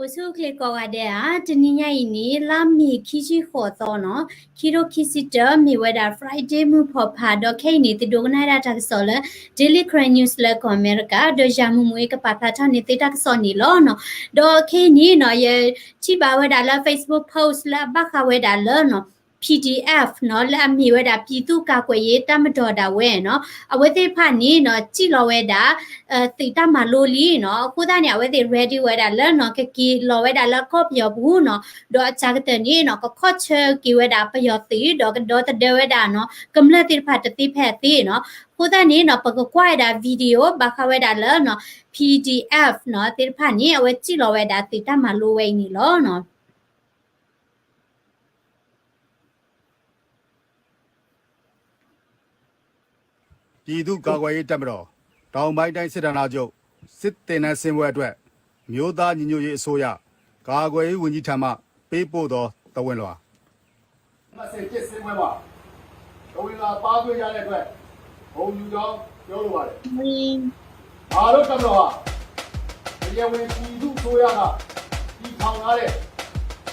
အိၣ်ဆူၣ်အိၣ်ချ့ကိးဂၤဒဲးဧါ, တနံၤညါအံၤန့ၣ် လါမ့ၤခံဆံဃိးသီနီၤ, ခံထိခံဆံတၢ မ့ၢ်ဝဲဒၣ် Friday မုၢ်ဖီၣ်ဖး ဒီးခဲအံၤန့ၣ် သုဒိကနၣ်ဝဲဒၣ်တၢ်ကစီၣ်လၢ Daily Karen News လၢကီၢ်အမဲရကၤ, ဒီးယၤမုၢ်မုၢ်အံၤကပာ်ဖျါထီၣ်န့ၢ်သုတၢ်ကစီၣ်န့ၣ်လီၤနီၤ. ဒီးခဲအံၤန့ၣ်နီၤ ယထံၣ်ဘၣ်ဝဲဒၣ်လၢ Facebook post လၢအဘၣ်ဃးဝဲဒၣ်လၢနီၤ P D F နီၤ လၢအမ့ၢ်ဝဲဒၣ် ပြည်သူ့ကာကွယ်ရေးတပ်မတော် ဒၣ်ဝဲနီၤ, အဝဲသ့ၣ်တဖၣ်န့ၣ်နီၤ စံၣ်လီၤဝဲဒၣ် သုးတၢ်မၤလိလံနီၤ, အဃိသတးန့ၣ် အဝဲသ့ၣ် ready ဝဲဒၣ်လၢနီၤ ကက့ၤလီၤဝဲဒၣ်လၢကီၢ်ပယီၤပူၤနီၤ, ဒီးအစှၤကတၢၢ်န့ၣ်နီၤ ကခီၣ်ဆၢက့ၤဝဲဒၣ်ပယီၤသုး ဒီးကဒီသဒၢဝဲဒၣ်နီၤ ကမျၢၢ်သ့ၣ်တဖၣ်တသ့ဖဲအသ့နီၤ, အဃိသတးန့ၣ်နီၤ ပကကွၢ်ဝဲဒၣ် video ဘၣ်ဃးဝဲဒၣ်လၢနီၤ P D F နီၤ သ့ၣ်တဖၣ်န့ၣ် အဝဲစံၣ်လီၤဝဲဒၣ်သုးတၢ်မၤလိဝဲအံၤန့ၣ်လီၤနီၤ. ပြည်သူ့ကာကွယ်ရေးတပ်မတော် တောင်ပိုင်းတိုင်းစစ်ဌာနချုပ် စစ်သင်တန်းဆင်းပွဲအတွက် မျိုးသားညီညွတ်ရေးအစိုးရ ကာကွယ်ရေးဝန်ကြီးဌာနမှ ပေးပို့သော သဝင်လွှာ မတ်စစ်ဆင်ပွဲမှာ သဝင်လွှာပါသွင်းရတဲ့အတွက် ဂုဏ်ယူကြောင်းပြောလိုပါတယ်။ ငါတို့တပ်မတော်ဟာ တရားဝင်ပြည်သူ့အစိုးရက တည်ထောင်ထားတဲ့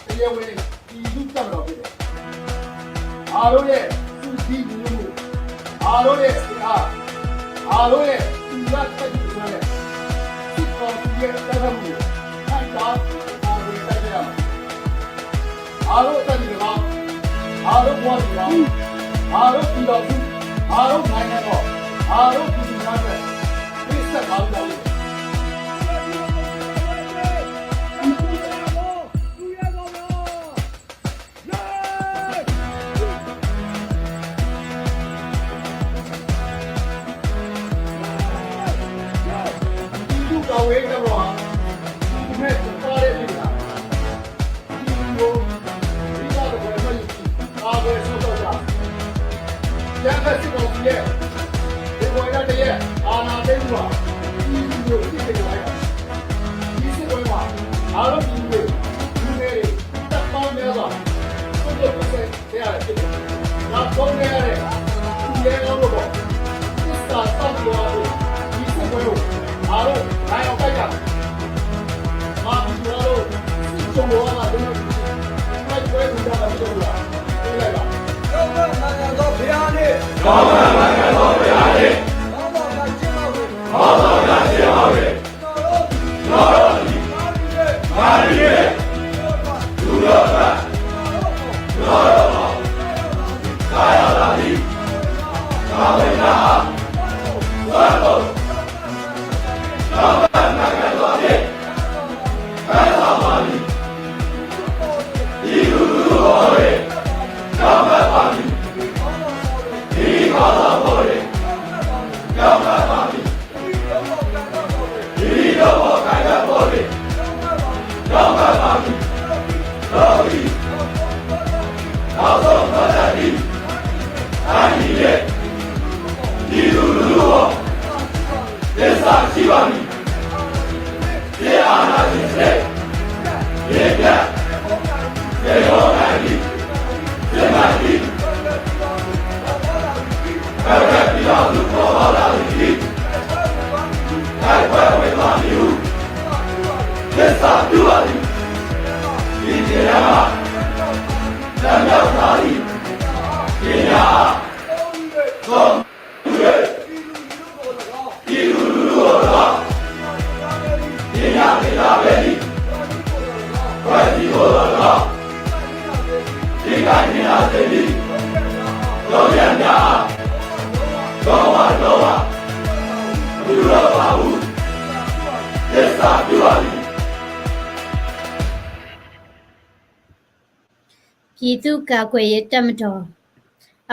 တရားဝင်ပြည်သူ့တပ်မတော်ဖြစ်တယ်။ ငါတို့ရဲ့စုစည်းညီညွတ်မှု၊ ငါတို့ရဲ့အင်အား၊ ငါတို့ရဲ့သူရတပ်ကြီးအစွမ်းနဲ့ စစ်ကောင်စီရဲ့အကြမ်းဖက်မှုကို ဟန့်တားကာကွယ်တိုက်ခိုက်ရမှာဖြစ်တယ်။ ငါတို့အသက်သည်လည်းကောင်း၊ ငါတို့ဘဝသည်လည်းကောင်း၊ ငါတို့ပြည်ထောင်စု၊ ငါတို့နိုင်ငံတော်၊ ငါတို့ပြည်သူများအတွက် ပေးဆပ်ထားပြီးသားဖြစ်တယ်။ ပြည်သူ့ကာကွယ်ရေးတပ်မတော်ဟာ ပြည်သူနဲ့တသားတည်းဖြစ်နေတာ ပြည်သူကို အဓိကထား ကာကွယ်စောင့်ရှောက်ကြ။ အကြမ်းဖက်စစ်ကောင်စီရဲ့ ဖေဖော်ဝါရီလ တစ်ရက် အာဏာသိမ်းမှုဟာ ပြည်သူကို အပြစ်တင်နေလိုက်တာ။ ဒီစစ်ပွဲမှာ ငါတို့ပြည်သူတွေ၊ လူငယ်တွေ တပ်ပေါင်းများစွာ ဆုံးရှုံးခဲ့ရတာဖြစ်တယ်။ နောက်ဆုံးခဲ့ရတဲ့ သူရဲကောင်းတို့အပေါ် သစ္စာစောင့်ကြည့်အားဖြင့် ဒီစစ်ပွဲကို ငါတို့ နိုင်အောင်တိုက်ကြမယ်။ မဟာပြည်သူအားလုံး စစ်ကြုံဝါဒကင်းလွတ်စေချင် တိုက်ပွဲဝင်ကြတာဖြစ်တယ်ဆိုတာ သိလိုက်ပါ။ ကြောက်မက်မခံသောဘုရားနှင့် ကြောက်မက်မခံသောဘုရားနှင့် ခေါင်းဆောင်များရှေ့မှောက်တွင် ခေါင်းဆောင်များရှေ့မှောက်တွင် ကျွန်တော်တို့သည် ကျွန်တော်တို့သည် ခါးတံၢ်နှင့် ခါးတံၢ်နှင့် လူမျိုးအတွက် လူမျိုးအတွက် ခါးရောက်လာသည် ခါးရောက်လာသည် ခါးရောက်လာသည် ခါးရောက်လာသည် သစ္စာရှိပါမည်။ စစ်အာဏာရှင်စနစ် အမြစ်ပြတ် သေဒဏ်ခံ စစ်မှန်ပြီ ဖက်ဒရယ်ပြည်ထောင်စု ပေါ်ပေါက်လာပြီ တိုက်ပွဲဝင်သွားမည်ဟု သစ္စာပြုပါသည်။ ဒီနေ့မှာ လွတ်မြောက်သွားသည့် ပညာ ပြည်သူလူထုကိုလည်းကောင်း၊ ပညာသင်ကြားပေးသည့် အဖွဲ့အစည်းကိုလည်းကောင်း၊ ထိခိုက်နစ်နာစေသည့် လုပ်ရပ်များအား လုံးဝလုံးဝ မပြုလုပ်ပါဟု သစ္စာပြုပါသည်။ ပြည်သူ့ကာကွယ်ရေးတပ်မတော်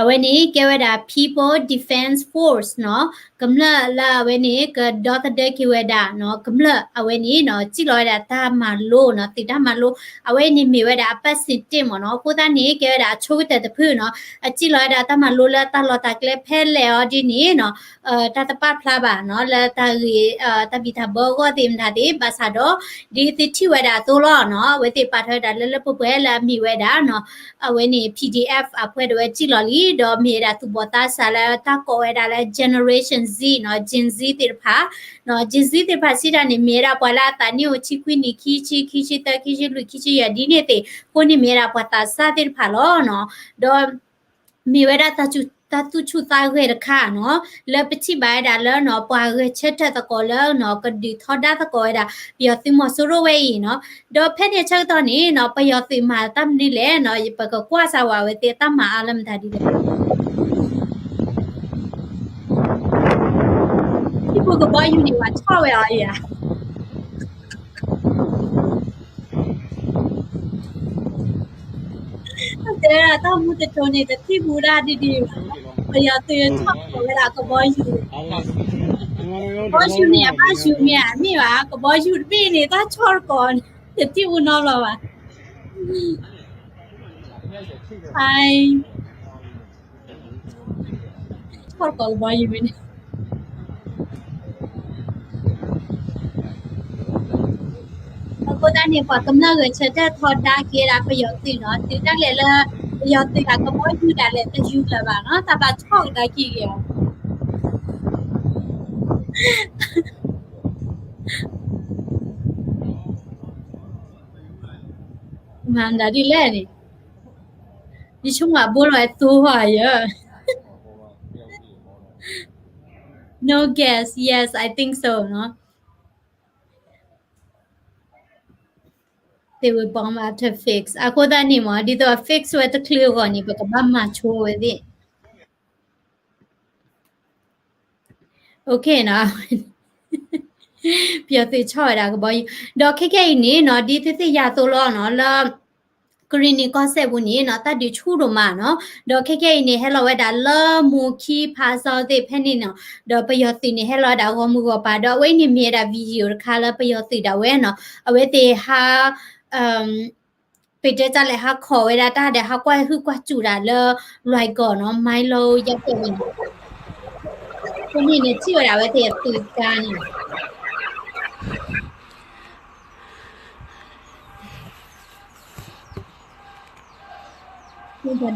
အဝဲန့ၣ် ကဲဝဲဒၣ် People Defense Force နီၤ, ကမျၢၢ်လၢအဝဲန့ၣ် ကဒီသဒၢက့ၤဝဲဒၣ်နီၤ, ကမျၢၢ်အဝဲန့ၣ်နီၤ စံၣ်လီၤဝဲဒၣ်တၢ်မၤလိနီၤ, သုးတၢ်မၤလိ အဝဲန့ၣ်မ့ၢ်ဝဲဒၣ်အပတ်စဉ်တစ်မ့ၢ်နီၤ, အဃိသတးန့ၣ် ကဲဝဲဒၣ်အဆိကတၢၢ်တဖုနီၤ, အစံၣ်လီၤဝဲဒၣ်တၢ်မၤလိလၢတၢ်လီၢ်တၢ်ကျဲဖဲလဲၣ်အီၤဒ်န့ၣ်နီၤ တၢ်တပာ်ဖျါဘၣ်နီၤ, လၢတၢ်ဂ့ၢ် တၢ်ဘံၣ်တၢ်ဘၢအဂီၢ်သ့ၣ်မတၤသ့ၣ် ဘၣ်ဆၣ်ဒီး ဒ်သုထံၣ်ဝဲဒၣ်အသိးလီၤနီၤ, အဝဲသ့ၣ်ပာ်ထီၣ်ဝဲဒၣ်လၢလၢပှဲၤပှဲၤလၢအမ့ၢ်ဝဲဒၣ်နီၤ, အဝဲန့ၣ် P D F အဖှဲးဒၣ်ဝဲစံၣ်လီၤလံ, ဒီးမ့ၢ်ဝဲဒၣ်သူၣ်ဘီၣ်သးစၢ်လၢတၢ်ကိးဝဲဒၣ်လၢ Generation Z Gen Z သ့ၣ်တဖၣ်, Gen Z သ့ၣ်တဖၣ်စံးတၢ်န့ၣ် မ့ၢ်ဝဲဒၣ်ပှၤလၢအသးနံၣ်အိၣ်ဆံခွံနံၣ် ခံဆံ, ခံဆံသၢ, ခံဆံလွံၢ်, ခံဆံယဲၢ်ဒ်န့ၣ်သ့ၣ်, အဃိန့ၣ် မ့ၢ်ဝဲဒၣ်ပှၤသးစၢ်သ့ၣ်တဖၣ်လီၤနီၤ. ဒီး မ့ၢ်ဝဲဒၣ်တၢ်သူၣ်ဆူၣ်သးဂဲၤတခါနီၤ, လၢပထံၣ်ဘၣ်ဝဲဒၣ်လၢနီၤ ပှၤဂဲၤဆၢထၢၣ်သကိးလၢနီၤ ကဒုးထီဒါသကိးဝဲဒၣ် ပယီၤသုးမီၤစိရိၤဝဲအံၤနီၤ. ဒီးဖဲန့ၣ်အဆၢကတီၢ်န့ၣ်နီၤ ပယီၤသုးမၤတၢ်မနုၤလဲၣ်နီၤ, ပကကွၢ်စၢ်ဝဲအဝဲသ့ၣ်အတၢ်မၤအါလၢမတၤဒ်လဲၣ်. ထံၣ်ပူၤကဘီယူၤန့ၣ် ပှၤဆီၣ်ဝဲအီၤယၤ တဲဝဲဒၣ်တၢ်မူတကိၤန့ၣ် တထံၣ်ပူၤဒၣ်ဒ်ဒ်ဘၣ်, ပယီၤသုးဆီၣ်သကိးဝဲဒၣ်ကဘီယူၤ, ကဘီယူၤန့ၣ် အဘၣ်ယူၤမ့ၢ်ဧါ မ့ၢ်ဘၣ်, ကဘီယူၤတဘ့ၣ်န့ၣ် တၢ်ဆီၣ်သကိးန့ၣ် တထံၣ်ပူၤနီတဘျီဘၣ်. ဆီၣ်သကိးကဘီယူၤန့ၣ် အဃိသတးန့ၣ် ပှၤကမျၢၢ်ဂဲၤဆၢထၢၣ်ထီဒါက့ၤဝဲဒၣ်ပယီၤသုးနီၤ, တုၤဒၣ်လဲာ်လၢ ပယီၤသုးအကဘီယူၤဒၣ်လဲာ်တယူၤလၢၤဘၣ်နီၤ, တၢ်ဘၣ်ဆီၣ်ကဒါက့ၤက့ၤအီၤ မၤမတၤဒ်လဲၣ်န့ၣ်, ယဆိကမိၣ်အဘိလီၤဝဲသိဟီယဲ No, guess, yes, I think so နီၤ. They were bomb after fix. အဃိသတးန့ၣ်မ့ၢ် ဒ်သိးအ fix ဝဲတချုးအဂီၢ်န့ၣ် ပကဘၣ်မၤဆိဝဲသ့ၣ် Okay နီၤ, ပယီၤသုးဆီၣ်ဝဲဒၣ်ကဘီယူၤ, ဒီးခဲခဲအံၤန့ၣ်နီၤ ဒ်သုသ့ၣ်ညါအသိးလီၤနီၤ လၢ ကရံၣ်နံၣ်ကီၢ်စဲၣ်ပူၤန့ၣ်နီၤ တၢ်ဒုးဆူၣ်ဒိၣ်မးနီၤ, ဒီးခဲခဲအံၤန့ၣ် ဟဲလီၤဝဲဒၣ်လၢမိၢ်ခံဖးစီသ့ၣ်ဖဲန့ၣ်နီၤ, ဒီးပယီၤသုးန့ၣ် ဟဲလီၤဝဲဒၣ်ဂီၢ်မုၢ်ဂီၢ်ပၤ, ဒီးအဝဲအံၤန့ၣ်မ့ၢ်ဝဲဒၣ် video တခါလၢပယီၤသုးဒၣ်ဝဲနီၤ, အဝဲသ့ၣ်ဟး ပတဲတၢ်လဲၣ် ဟးခိးဝဲဒၣ်တၢ်ဒီး ဟးကွၢ်ဟုၣ်ကွၢ်စူၣ်ဒၣ်လၢ လွဲၢ်ကီၢ်နီၤ မိုင်းလုံး ရပ်ကွက်ဝဲန့ၣ်, အဃိန့ၣ်န့ၣ် ထံၣ်ဝဲဒၣ်အဝဲသ့ၣ်အသုးကါန့ၣ် ပဒိၣ်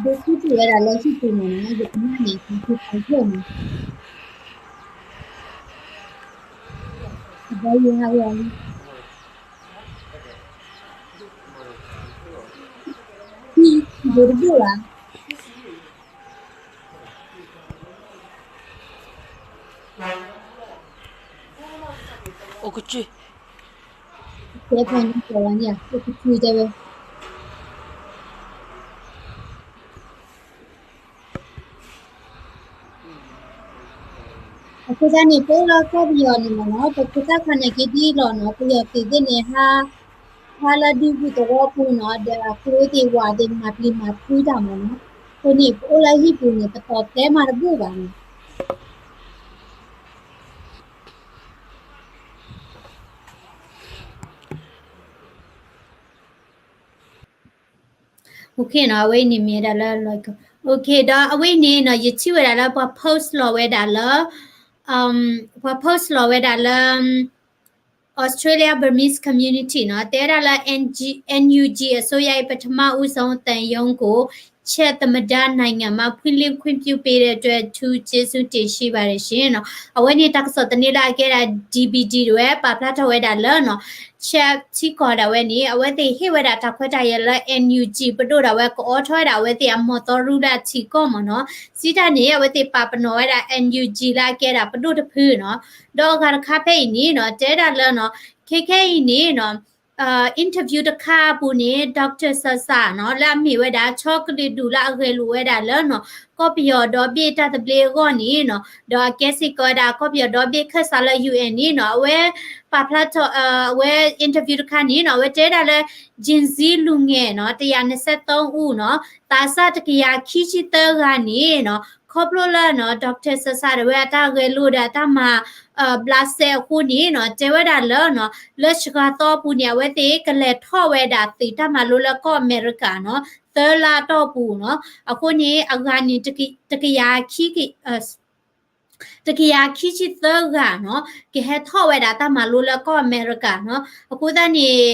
ထံၣ်ဝဲဒၣ်လၢဟံၣ်ပူၤန့ၣ် ယကမၣ်န့ၣ် ကံဖုဖးယိၣ်န့ၣ် ကဘီယူၤဟးဂီၤလံ ဘိတဘိၣ်ဘၣ် အိၣ်ကစၢၢ် တဲဖဲန့ၣ် ကီၤလါန့ၣ် အိၣ်ကစၢၢ်တဲဝဲ အဃိသတးန့ၣ် ပအိၣ်လၢကီၢ်ပယီၤန့ၣ်မ့ၢ်နီၤ ပခိၣ်သၣ်ခါန့ၣ်က့ၤဒ်လီၤနီၤ ပယီၤသုးသ့ၣ်န့ၣ် ဟး ဟးလၢဒုးဘူၣ်သဝီပူၤနီၤ ဒီးအကျိသ့ၣ်ဝးသ့ၣ်မၤပျံၤမၤဖုးတၢ်မ့ၢ်နီၤ အဃိန့ၣ် ပအိၣ်လၢဟံၣ်ပူၤန့ၣ် ပတီၤတဲမၤတဘူၣ်ဘၣ်နီၤ Okay နီၤ အဝဲအံၤန့ၣ်မ့ၢ်ဝဲဒၣ်လၢ Okay ဒီးအဝဲအံၤန့ၣ်နီၤ ယထံၣ်ဝဲဒၣ်လၢပှၤ post လီၤဝဲဒၣ်လၢ ပှၤ post လီၤဝဲဒၣ်လၢ Australia Burmese Community နီၤ တဲဝဲဒၣ်လၢ NUG အစိုးရရဲ့ ပထမဦးဆုံးသံရုံးကို ချက်သမ္မတနိုင်ငံမှာ ဖွင့်လှစ်ခွင့်ပြုပေးတဲ့အတွက် အထူးကျေးဇူးတင်ရှိပါတယ်ရှင် နီၤ အဝဲန့ၣ်တၢ်ကစီၣ်သန့လၢအကဲဒၣ် DBD တဝဲ ပာ်ဖျါထီၣ်ဝဲဒၣ်လၢနီၤ ချက် ထံကီၢ်ဒၣ်ဝဲန့ၣ် အဝဲသ့ၣ်ဟ့ၣ်ဝဲဒၣ်တၢ်ခွဲးတၢ်ယာ်လၢ NUG ပဒိၣ်ဒၣ်ဝဲ ကအိးထီၣ်ဝဲဒၣ်အဝဲသ့ၣ်အမီၢ်သီရူလၢအထံကီၢ်မ့ၢ်နီၤ စံးတၢ်န့ၣ် အဝဲသ့ၣ်ပာ်ပနီၣ်ဝဲဒၣ် NUG လၢအကဲဒၣ်ပဒိၣ်တဖုနီၤ ဒီးအဂၤတခါဖဲအံၤန့ၣ်နီၤ တဲဒၣ်လၢနီၤ ခဲခဲအံၤန့ၣ်နီၤ interview တခါအပူၤန့ၣ် doctor ဆၣ်ဆၣ်နီၤ လၢအမ့ၢ်ဝဲဒၣ် ဆီကလုာ်ဒူၣ်လၢအဂဲၤလိာ်ဝဲဒၣ်လၢနီၤ ကီၢ်ပယီၤဒီဘ့ၣ်တၢ်သဘျ့အဂီၢ်န့ၣ်နီၤ ဒီးအကဲစ့ၢ်ကီးဝဲဒၣ် ကီၢ်ပယီၤဒီဘ့ၣ်ခၢၣ်စးလၢ UN န့ၣ်နီၤ အဝဲ ပာ်ဖျါထီၣ် အဝဲ interview တခါန့ၣ်နီၤ အဝဲတဲဒၣ်လၢ Gen Z လူငယ်နီၤ တစ်ရာနှစ်ဆယ့်သုံးဦးနီၤ သးစၢ်တကယၤခံဆံသၢဂၤန့ၣ်နီၤ ခီဖျိလၢနီၤ doctor ဆၣ်ဆၣ် တဝဲအတၢ်ဂဲၤလိာ်ဒီးအတၢ်မၤ ဘျးစဲအဃိန့ၣ်နီၤ တဲဝဲဒၣ်လၢနီၤ လၢစှၤသီအပူၤန့ၣ် အဝဲသ့ၣ်ကလဲၤထီၣ်ဝဲဒၣ်သုးတၢ်မၤလိလၢကီၢ်အမဲရကၤနီၤ သၢလါအတီၢ်ပူၤနီၤ အဃိန့ၣ် အဂၤန့ၣ် တကယၤခံ တကယၤခံဆံသၢဂၤနီၤ ကဟဲထီၣ်ဝဲဒၣ်တၢ်မၤလိလၢကီၢ်အမဲရကၤနီၤ အဃိသတးန့ၣ်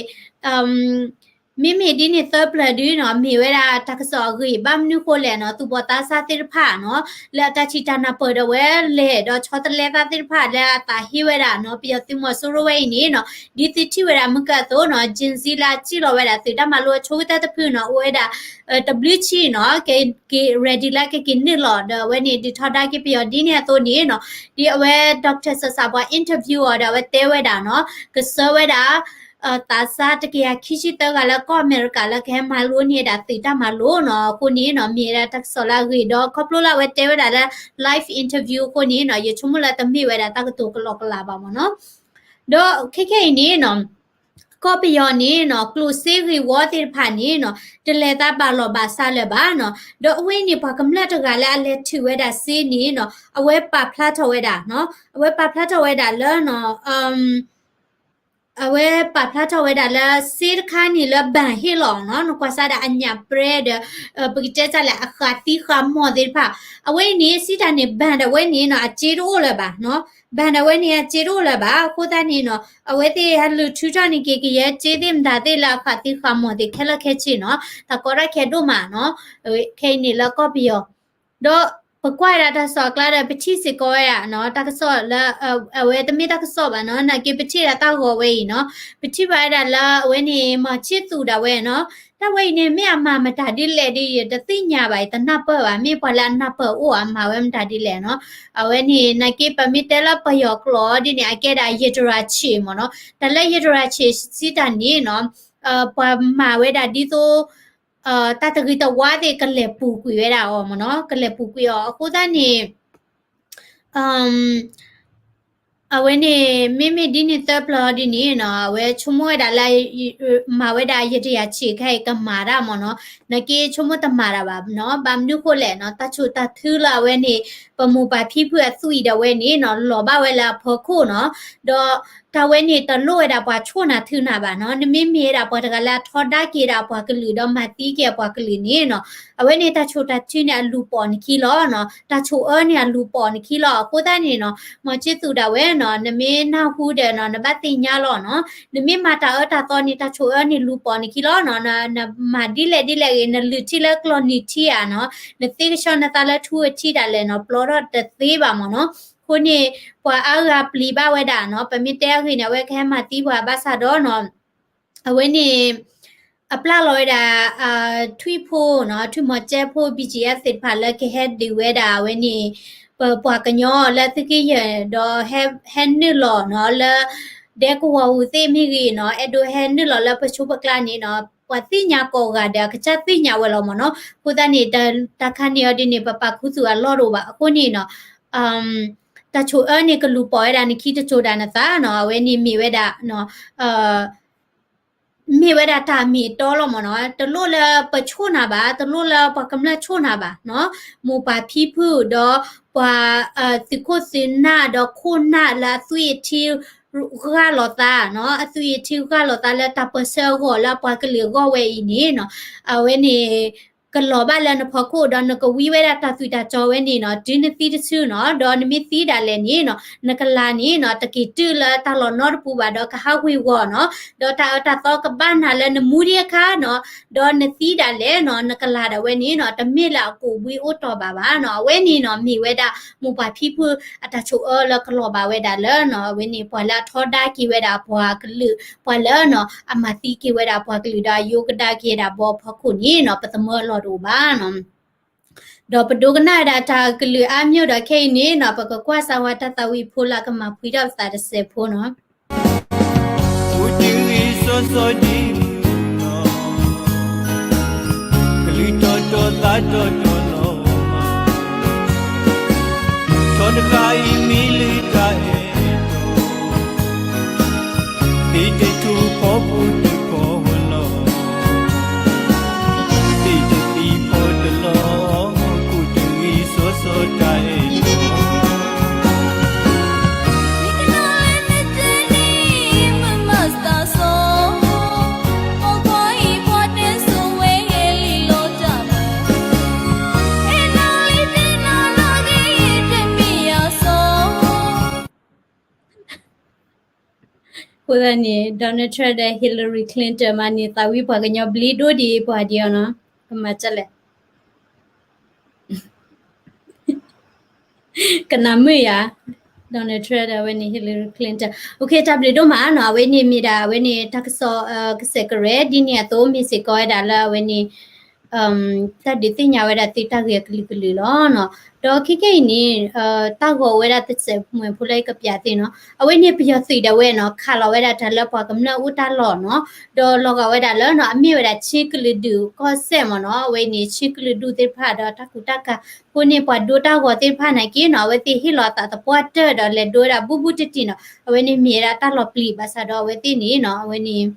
မ့မ့ၢ်ဒ်န့ၣ်သၢပျၢၤဒုနီၤ မ့ၢ်ဝဲဒၣ်တၢ်ကစီၣ်အဂ့ၢ် ဘၣ်မနုၤဃိလဲၣ်နီၤ သူၣ်ဘီၣ်သးစၢ်သ့ၣ်တဖၣ်နီၤ လၢအတၢ်ထံၣ်တၢ်နၢ်ပၢၢ်ဒီးဝဲလဲၣ် ဒီးဆီတလဲသးသ့ၣ်တဖၣ်လၢအသးဟ့ဝဲဒၣ်နီၤ ပယီၤသုးမီၤစိရိၤဝဲအံၤန့ၣ်နီၤ ဒ်သုထံၣ်ဝဲဒၣ်မုၢ်ကၢၢ်အသိးနီၤ Gen Z လၢအစံၣ်လီၤဝဲဒၣ်သုးတၢ်မၤလိအဆိကတၢၢ်တဖုနီၤ အိၣ်ဝဲဒၣ် တဘျုးဆံနီၤ ကက့ၤ ready လၢကက့ၤနုာ်လီၤ ဒီးအဝဲန့ၣ်ဒုးထီဒါက့ၤပယီၤဒ်န့ၣ်အသိးန့ၣ်နီၤ ဒ်အဝဲ Doctor စးစး ပှၤ interview အီၤဒီးအဝဲတဲဝဲဒၣ်နီၤ ကစၢၢ်ဝဲဒၣ် သးစၢ်တကယၤခံဆံသၢဂၤလၢကီၢ်အမဲရကၤလၢကဟဲမၤလိန့ၢ်ဝဲဒၣ်သုးတၢ်မၤလိနီၤ အဃိန့ၣ်နီၤ မ့ၢ်ဝဲဒၣ်တၢ်ကစီၣ်လၢအဂ့ၢ်ဒီးခီဖျိလၢအဝဲတဲဝဲဒၣ်လၢ live interview အဃိန့ၣ်နီၤ ယဆိကမိၣ်လၢတမ့ၢ်ဝဲဒၣ်တၢ်ကတိၤကလီကလီဘၣ်မ့ၢ်နီၤ ဒီးခဲခဲအံၤန့ၣ်နီၤ ကီၢ်ပယီၤန့ၣ်နီၤ ကျိၣ်စ့ဂ့ၢ်ဝီသ့ၣ်တဖၣ်န့ၣ်နီၤ တလဲၤသးဘၣ်လီၢ်ဘၣ်စးလၢၤဘၣ်နီၤ ဒီးအဝဲန့ၣ် ပှၤကမျၢၢ်တဂၤလၢအလဲၤထုးဝဲဒၣ်စ့န့ၣ်နီၤ အဝဲပာ်ဖျါထီၣ်ဝဲဒၣ်နီၤ အဝဲပာ်ဖျါထီၣ်ဝဲဒၣ်လၢနီၤ အဝဲပာ်ဖျါထီၣ်ဝဲဒၣ်လၢစ့တခါန့ၣ်လၢ ban ဟ့ၣ်လီၤနီၤ နကွၢ်စးဒၣ်အညၣ်ပြဲဒီး ပကတဲတၢ်လဲၣ် အဃးသံဃးမီၢ်သ့ၣ်တဖၣ် အဝဲအံၤန့ၣ် စံးတၢ်န့ၣ် ban ဒီးအဝဲန့ၣ်နီၤ အစ့တအိၣ်လၢၤဘၣ်နီၤ ban ဒီးအဝဲန့ၣ် အစ့တအိၣ်လၢၤဘၣ် အဃိသတးန့ၣ်နီၤ အဝဲသ့ၣ်ဟဲလုၢ်ထုးထီၣ်န့ၢ်က့ၤကယဲၢ်စ့သ့ၣ်မတၤသ့ၣ်လၢအဃးသံဃးမီၢ်သ့ၣ်ခဲလၢာ်ခဲဆ့နီၤ တၢ်ကီတၢ်ခဲဒိၣ်မးနီၤ ခဲအံၤန့ၣ်လၢကီၢ်ပယီၤ ဒီးပကွၢ်ဝဲဒၣ်တၢ်ကစီၣ်အကျါဒီး ပထံၣ်စ့ၢ်ကီးဝဲဒၣ်နီၤ တၢ်ကစီၣ်လၢ အဝဲတမ့ၢ်တၢ်ကစီၣ်ဘၣ်နီၤ နာ်က့ပထံၣ်ဒၣ်တၢ်ဂီၤဝဲအံၤနီၤ ပထံၣ်ဘၣ်ဝဲဒၣ်လၢအဝဲန့ၣ် မီၤဆံၣ်သူးဒၣ်ဝဲနီၤ တၢ်ဝဲအံၤန့ၣ် မ့ၢ်အမၤမတၤဒ်လဲၣ်ဒီး ယတသ့ၣ်ညါဘၣ် ယတနၢ်ပၢၢ်ဘၣ် မ့ၢ်ပှၤလၢအနၢ်ပၢၢ်အိၣ်အမၤဝဲမတၤဒ်လဲၣ်နီၤ အဝဲန့ၣ် နာ်က့ပမ့ၢ်တဲလၢပယီၤကျိာ်ဒ်န့ၣ် အကဲဒၣ် ယတရၢၣ်ဆံးမ့ၢ်နီၤ တၢ်လၢ ယတရၢၣ်ဆံး စံးတၢ်န့ၣ်နီၤ ပှၤမၤဝဲဒၣ်ဒ်သိး တၢ်တဂ့ၤတဝါသ့ၣ်ကလဲၤပူၤကွံာ်ဝဲဒၣ်အီၤမ့ၢ်နီၤ ကလဲၤပူၤကွံာ်အီၤ အဃိသတးန့ၣ် အဝဲန့ၣ် မ့မ့ၢ်ဒ်န့ၣ်သၢပျၢၤဒ်န့ၣ်နီၤ အဝဲဆိကမိၣ်ဝဲဒၣ်လၢ မၤဝဲဒၣ်ယတရၢၣ်ဆံးခဲအံၤကမၤတၢ်မ့ၢ်နီၤ နာ်က့ဆိကမိၣ်တမၤတၢ်ဘၣ်နီၤ ဘၣ်မနုၤဃိလဲၣ်နီၤ တၢ်ဆိၣ်တၢ်ထုလၢအဝဲန့ၣ် ပမိၢ်ပၢ်ဖံဖုအသွံၣ်ဒၣ်ဝဲန့ၣ်နီၤ လီၤဘၣ်ဝဲလၢအဖီခိၣ်နီၤ ဒီးတၢ်ဝဲန့ၣ်တလိၣ်ဝဲဒၣ်ပှၤဆိၣ်နၤထုနၤဘၣ်နီၤ နမ့မ့ၢ်ဝဲဒၣ်ပှၤတဂၤလၢအထီဒါက့ၤဒၣ်အပှၤကလုာ်ဒီးမၤသံက့ၤအပှၤကလုာ်န့ၣ်နီၤ အဝဲန့ၣ်တၢ်ဆိၣ်တၢ်ထုန့ၣ် အလူၤပိာ်နခံလီၤနီၤ တၢ်ဆိၣ်အၢန့ၣ်အလူၤပိာ်နခံလီၤ အဃိသတးန့ၣ်နီၤ မီၤဆံၣ်သူးဒၣ်ဝဲနီၤ နမ့ၢ်နၢ်ဟူဒီးနီၤ နဘၣ်သ့ၣ်ညါလီၤနီၤ နမ့ၢ်မၤတၢ်အၢတၢ်သီန့ၣ် တၢ်ဆိၣ်အၢန့ၣ် လူၤပိာ်နခံလီၤနီၤ နမၤဒ်လဲၣ်ဒ်လဲၣ်ဂ့ၤ နလုၢ်ထံလၢကျီၢ်နံၣ်ထံဧါနီၤ နသ့ကဆှီနသးလၢထူအထံဒၣ်လဲာ်နီၤ ပျီထီၣ်တသ့ဘၣ်မ့ၢ်နီၤ အဃိန့ၣ် ပှၤအါဂၤပျံၤဘၣ်ဝဲဒၣ်နီၤ ပမ့ၢ်တဲအဂ့ၢ်န့ၣ် အဝဲကဟဲမၤသံပှၤဘၣ်ဆၣ်ဒီးနီၤ အဝဲန့ၣ် အပျဲလီၤဝဲဒၣ် ထွံၣ်ဖိနီၤ ထွံၣ်မီၤကဲဖိ ဘံၣ်ကၠံၣ်အဲၣ် သ့ၣ်တဖၣ်လၢကဟဲဒုးဝဲဒၣ်အဝဲန့ၣ် ပပှၤကညီလၢသုးက့ယဲၢ်ဒီး ဟဲနုာ်လီၤနီၤလၢ ဒဲကဝီၤပူၤသ့ၣ်မ့ၢ်ဂ့ၤနီၤ အဲၣ်ဒိးဟဲနုာ်လီၤလၢပဆိပကျါန့ၣ်နီၤ ပှၤသ့ၣ်ညါကိးဂၤဒဲး အကစၢ်သ့ၣ်ညါဝဲလီၤမ့ၢ်နီၤ အဃိသတးန့ၣ် တၢ်ခါန့ၣ်အီၤဒ်န့ၣ် ပပာ်ခူသူၣ်အလီၢ်တအိၣ်ဘၣ် အဃိန့ၣ်နီၤ တၢ်ဆိၣ်အၢန့ၣ်ကလူၤပိာ်ဝဲဒၣ်နခံတစိၤဒၣ်နသးနီၤ အဝဲန့ၣ်မ့ၢ်ဝဲဒၣ် မ့ၢ်ဝဲဒၣ်တၢ်မ့ၢ်အတီလီၤမ့ၢ်နီၤ တလိၣ်လၢပဆိၣ်နၤဘၣ် တလိၣ်လၢပှၤကမျၢၢ်ဆိၣ်နၤဘၣ်နီၤ မိၢ်ပၢ်ဖံဖုဒီးပှၤ သုးခိၣ်သုးနၢ်ဒီးခိၣ်နၢ်လၢအသွံၣ်အထံ ဂၢ်လိာ်သးနီၤ အသွံၣ်အထံဂၢ်လိာ်သးလၢတၢ်ပၢၢ်ဆၢအဂီၢ်လၢအပှၤကလုာ်အဂီၢ်ဝဲအံၤန့ၣ်နီၤ အဝဲန့ၣ် ကလီၤဘၣ်လၢနဖီခိၣ်ဒီးနကဝံဝဲဒၣ်တၢ်သွံၣ်တၢ်စီဝဲန့ၣ်နီၤ တုၤနသံတစုနီၤ ဒီးနမ့ၢ်သံဒၣ်လဲာ်န့ၣ်နီၤ နကလၤန့ၣ်နီၤ တက့ၤတုၤလၢတၢ်လီၢ်နီတပူၤဘၣ်ဒီးကဟးဝ့ၤဝီၤနီၤ ဒီးတၢ်အၢတၢ်သီကဘၣ်နၤလၢနမူဒံးအခါနီၤ ဒီးနသံဒၣ်လဲာ်နီၤ နကလၤဒၣ်ဝဲန့ၣ်နီၤ တမ့ၢ်လၢအကိာ်ဘှံးအိၣ်တီၢ်ဘၣ်ဘၣ်နီၤ အဝဲန့ၣ်နီၤ မ့ၢ်ဝဲဒၣ်မိၢ်ပၢ်ဖံဖုအတၢ်ဆိၣ်အၢလၢကလီၤဘၣ်ဝဲဒၣ်လၢနီၤ အဝဲန့ၣ် ပှၤလၢအထီဒါက့ၤဝဲဒၣ်ပှၤကလုာ် ပှၤလၢနီၤ အမၤသံက့ၤဝဲဒၣ်ပှၤကလုာ်ဒီးအယိကဒါက့ၤဒၣ်ဘီအဖီခိၣ်န့ၣ်နီၤ ပသမၢလီၢ်တအိၣ်ဘၣ်နီၤ ဒီးပဒိကနၣ်ဝဲဒၣ်တၢ်ကလုၢ်အါမးဒီးခဲအံၤန့ၣ်နီၤ ပကကွၢ်စၢ်ဝဲတၢ်သးဝံၣ်ဖိလၢကမၤဖှံထီၣ်ပသးတစဲးဖိနီၤ အိၣ်တ့ၢ်ဂ့ၤစီစီဒ်မုၢ်နီၤ ကလုၢ်တီတီသးတီတီလီၤ ထီတခါအံၤမ့ၢ်လၢတၢ်အဲၣ်တီ သ့ၣ်တထူၣ်ဖီဖိတကီၢ်လီၤ သ့ၣ်တသံၣ်ဖီတလီၤ အိၣ်တ့ၢ်ဂ့ၤစီစီတၢ်အဲၣ်တီ တ အဃိသတးန့ၣ် Donald Trump ဒီး Hillary Clinton မးန့ၣ် သးဝံၣ်ပှၤကညီဘျ့ဒိၣ်ဒံးပှၤဒံးအီၤနီၤ, ကမၤဒ်လဲၣ် ကနၣ်မုာ်ယၤ, Donald Trump ဒီးအဝဲန့ၣ် Hillary Clinton, တၢ်ဘျုးဒိၣ်မးနီၤ, အဝဲန့ၣ်မ့ၢ်ဒၣ် အဝဲန့ၣ် တၢ်ကစီၣ် ကစဲးကရဲ ဒ်န့ၣ်အသိး မ့ၢ်စ့ၢ်ကီးဝဲဒၣ်လၢအဝဲန့ၣ် တၢ်ဒုးသ့ၣ်ညါဝဲဒၣ်သုတၢ်ဂ့ၢ်အကလုာ်ကလုာ်လီၤနီၤ. ဒီးခဲကနံၣ်အံၤန့ၣ် တၢ်ဂီၤအိၣ်ဝဲဒၣ်တစဲးမုၢ်ဖိလၢကပျးသ့ၣ်နီၤ, အဝဲန့ၣ်ပယီၤသုးဒၣ်ဝဲနီၤ ခးလီၤဝဲဒၣ်တၢ်လၢပှၤကမျၢၢ်အိၣ်တၢ်လီၢ်နီၤ, ဒီးလီၤဂာ်ဝဲဒၣ်လၢနီၤ အမ့ၢ်ဝဲဒၣ် ချင်းကလုာ်ဒု ကီၢ်စဲၣ်မ့ၢ်နီၤ, အဝဲန့ၣ် ချင်းကလုာ်ဒုသ့ၣ်တဖၣ်ဒီးတၢ်ကူတၢ်ကၤ, အဃိန့ၣ် ပှၤဒိတၢ်ဂီၤသ့ၣ်တဖၣ်နာ်က့နီၤ အဝဲသ့ၣ်ဟ့ၣ်လီၤအသးသပှၢ်တၢၢ်ဒီးလဲၤဒိဝဲဒၣ်ဘူးဘူးတံၢ်တံၢ်နီၤ, အဝဲန့ၣ်မ့ၢ်ဝဲဒၣ်တၢ်လီၤပျံၤဘၣ်ဆၣ်ဒီးအဝဲသ့ၣ်န့ၣ်နီၤ အဝဲန့ၣ်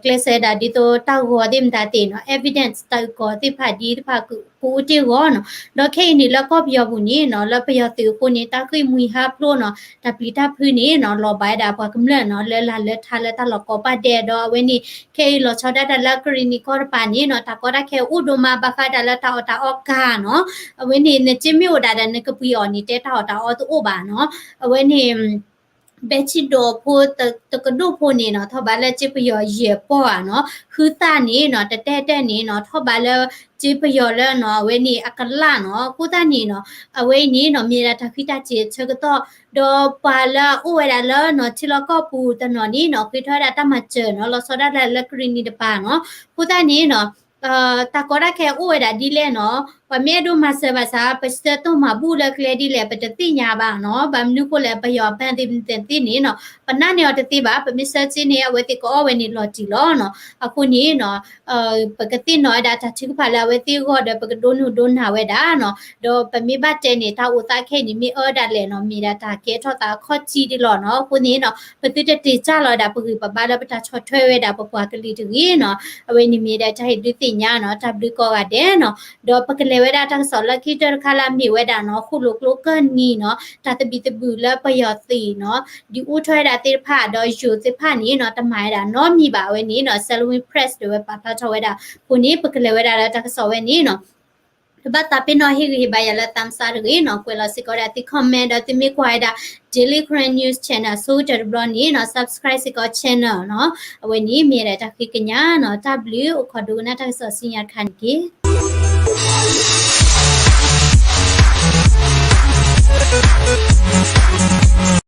ကျဲးစၢးဒၣ်ဒ်သိးတၢ်ဂီၤသ့ၣ်မတၤသ့ၣ်နီၤ evidence တၢ်အုၣ်ကီၤသ့ၣ်တဖၣ်ဒ်သ့ၣ်တဖၣ်ကအိၣ်တ့ၢ်အဂီၢ်နီၤ, ဒီးခဲအံၤန့ၣ်လၢကီၢ်ပယီၤပူၤန့ၣ်နီၤ လၢပယီၤသုးအဃိန့ၣ် တၢ်ဃ့ၢ်မှံဟးဖျိးနီၤ တၢ်ပျံၤတၢ်ဖုးန့ၣ်နီၤ လီၤဘၣ်ဝဲဒၣ်ပှၤကမျၢၢ်နီၤ လၢလၢ်လၢထါလၢတၢ်လီၢ်ကိးပၤဒဲးဒီးအဝဲန့ၣ် ခဲအံၤလီၤဆီဒၣ်တၢ်လၢကရံၣ်နံၤကီၢ်တပၤန့ၣ်နီၤ တၢ်ကီတၢ်ခဲအိၣ်ဒိၣ်မးဘၣ်ဃးဒၣ်လၢတၢ်အီၣ်တၢ်အီကၤနီၤ, အဝဲန့ၣ် နစ့မ့ၢ်အိၣ်ဒၣ်ဒီးနကပှ့ၤအီၤန့ၣ် တဲတၢ်အီၣ်တၢ်အီတအိၣ်ဘၣ်နီၤ, အဝဲန့ၣ် ဘဲဆံဒိးဖိတကဒိၣ်ဖိန့ၣ်နီၤ ထီၣ်ဘးလၢစ့ပယီၤယဲၢ်ပီၢ်ဧါနီၤ, ဃုသၣ်န့ၣ်နီၤ တတဲတဲန့ၣ်နီၤ ထီၣ်ဘးလၢစ့ပယီၤလၢနီၤ အဝဲန့ၣ်အကလၣ်နီၤ, အဃိသတးန့ၣ်နီၤ အဝဲအံၤန့ၣ်နီၤ မ့ၢ်ဒၣ်တၢ်ဃံတၢ်စ့ၤအဆၢကတီၢ်, ဒီးပှၤလၢအအိၣ်ဝဲဒၣ်လၢနီၤ ထံလီၢ်ကီၢ်ပူၤတနီၤန့ၣ်နီၤ ဃ့ထီၣ်ဝဲဒၣ်တၢ်မၤစၢၤနီၤ လီၤဆီဒၣ်တၢ်လၢကရံၣ်နံၤတပၤနီၤ, အဃိသတးန့ၣ်နီၤ တၢ်ကီတၢ်ခဲအိၣ်ဝဲဒၣ်ဒ်လဲၣ်နီၤ, ပှၤမ့ၢ်အဲၣ်ဒိးမၤစၢၤဘၣ်ဆၣ် ပဆၢတိၢ်မၤဘူၣ်လၢကျဲဒ်လဲၣ် ပတသ့ၣ်ညါဘၣ်နီၤ, ဘၣ်မနုၤဃိလဲၣ် ပယီၤပၢ်သ့ၣ်မသ့ၣ်န့ၣ်နီၤ ပနာ်န့ၢ်အီၤတသ့ဘၣ်, ပမ့ၢ်ဆၢစ့န့ၣ် အဝဲသ့ၣ်ကအီၣ်ဝဲန့ၣ်လီၤတံၢ်လီၤနီၤ, အဃိန့ၣ်နီၤ ပကသ့ၣ်နီၣ်ဝဲဒၣ်တၢ်ထုကဖၣ်လၢအဝဲသ့ၣ်အဂီၢ်ဒီး ပကဒိးနုာ်ဒိးနၢ်ဝဲဒၣ်နီၤ, ဒီးပမ့ၢ်ဘၣ်တဲန့ၣ် တၢ်အိၣ်သးခဲအံၤန့ၣ် မ့ၢ်အၢဒၣ်လဲာ်နီၤ မ့ၢ်ဒၣ်တၢ်ကဲထီၣ်သးအခီၣ်ထံးဒ်လီၤနီၤ, အဃိန့ၣ်နီၤ ပသုတတ့ၢ်စၢ်လီၤဝဲဒၣ်ပဂံၢ်ပဘါလၢပတၢ်ဆီၣ်ထွဲဝဲဒၣ်ပပှၤကလုာ်တဂ့ၤနီၤ, အဝဲန့ၣ်မ့ၢ်ဒၣ်တၢ်ဟ့ၣ်ဒုးသ့ၣ်ညါနီၤ, တၢ်ဘျုးကိးဂၤဒဲးနီၤ, ဒီးပကလဲၤဝဲဒၣ်တၢ်ကစီၣ်လၢခံကတၢၢ်တခါလၢအမ့ၢ်ဝဲဒၣ်နီၤ ဃိၣ်လိာ်ကျိကၢၢ်နံၤနီၤ တၢ်သဘံၣ်သဘုၣ်လၢပယီၤသုးနီၤ ဒုးအိၣ်ထီၣ်ဝဲဒၣ်သ့ၣ်တဖၣ်ဒီးယိၤသ့ၣ်တဖၣ်န့ၣ်နီၤ တမၤဝဲဒၣ်နီတမံၤဘၣ်, အဝဲန့ၣ်နီၤ Salween Press ဒီးဝဲပာ်ဖျါထီၣ်ဝဲဒၣ်, အဃိန့ၣ် ပကလဲၤဝဲဒၣ်လၢတၢ်ကစီၣ်ဝဲန့ၣ်နီၤ တဘၣ်သးပ့ၤနီၣ်ဟ့ၣ်ဂံၢ်ဟ့ၣ်ဘါယၤလၢ thumbs up တဂ့ၤနီၤ, ကွဲးလီၤစ့ၢ်ကီးဝဲဒၣ်သု comment ဒီးသုမ့ၢ်ကွၢ်ဝဲဒၣ် Daily Karen News Channel ဆိကတၢၢ်တဘျီန့ၣ်နီၤ subscribe စ့ၢ်ကီး channel နီၤ, အဝဲန့ၣ်မ့ၢ်ဝဲဒၣ်တၢ်ဃ့ကညးနီၤ, တၢ်ဘျုး အိၣ်ခိးဒိကနၣ်တၢ်ကစီၣ်ဆူညါတခါန့ၣ်တက့ၢ်.